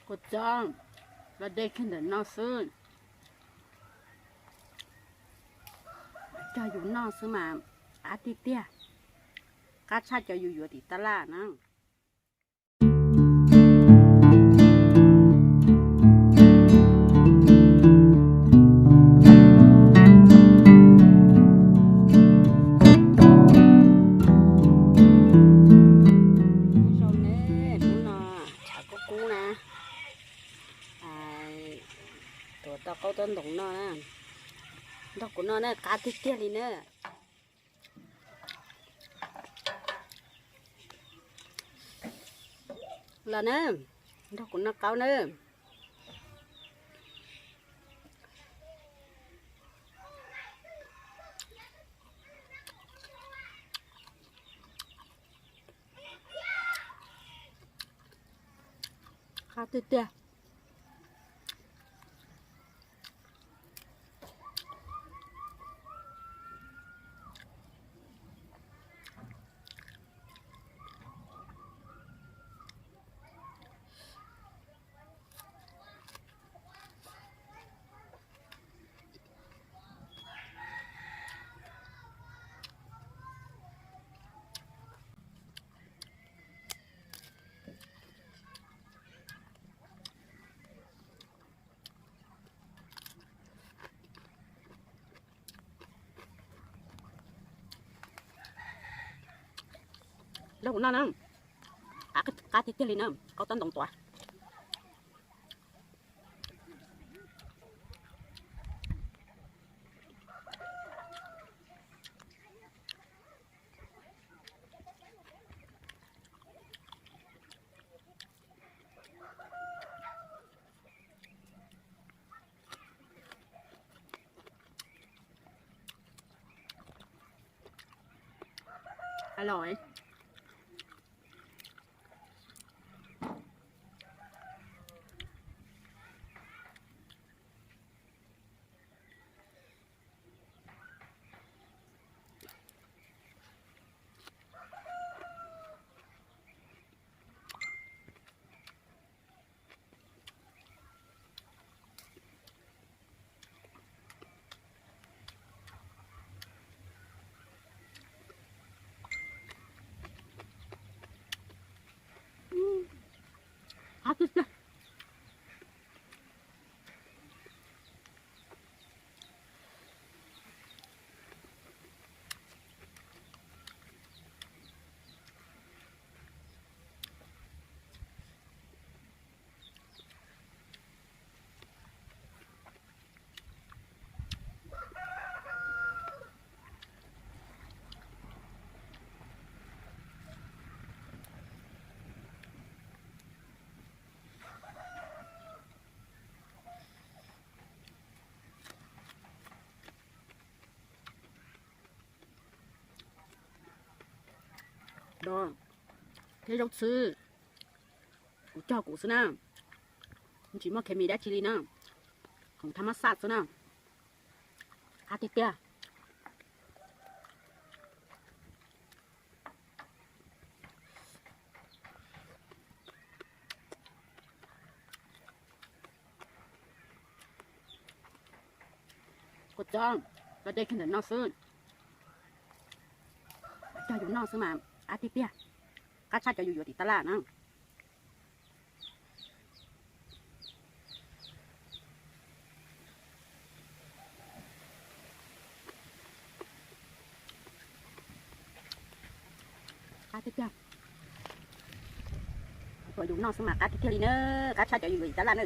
Kuv tso los de kiag ntawm no xwb. Cog yus noj xwb mas qab tiag tiag, qab tshaj cov yus yuav tim tab laj na. Hnub no tshav kub kub na, tuav tau qaub tob ntoos noj na, nrog kuv noj na, qab tiag tiag li na. Los na, nrog kuv noj qaub na. Qab tiag tiag. Nrog kuv noj na, qab tiag tiag li na, qaub tob ntoos tuav. Thiab zaub txhwb, kuv cog kuv xwb na, tsis muaj khes mis dab tsi li na, khoom thab mab xaj xwb na, qab tiag tiag. Kuv tso los de kiag ntawm no xwb, cog yus noj xwb mas qab tiag tiag, qab tshaj cov yus yuav tim tab laj na. Qab tiag tiag, tuav yus noj xwb mas qab tiag tiag li na, qab tshaj cov yus yuav tim tab laj na.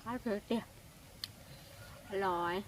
Qab tiag tiag. Los.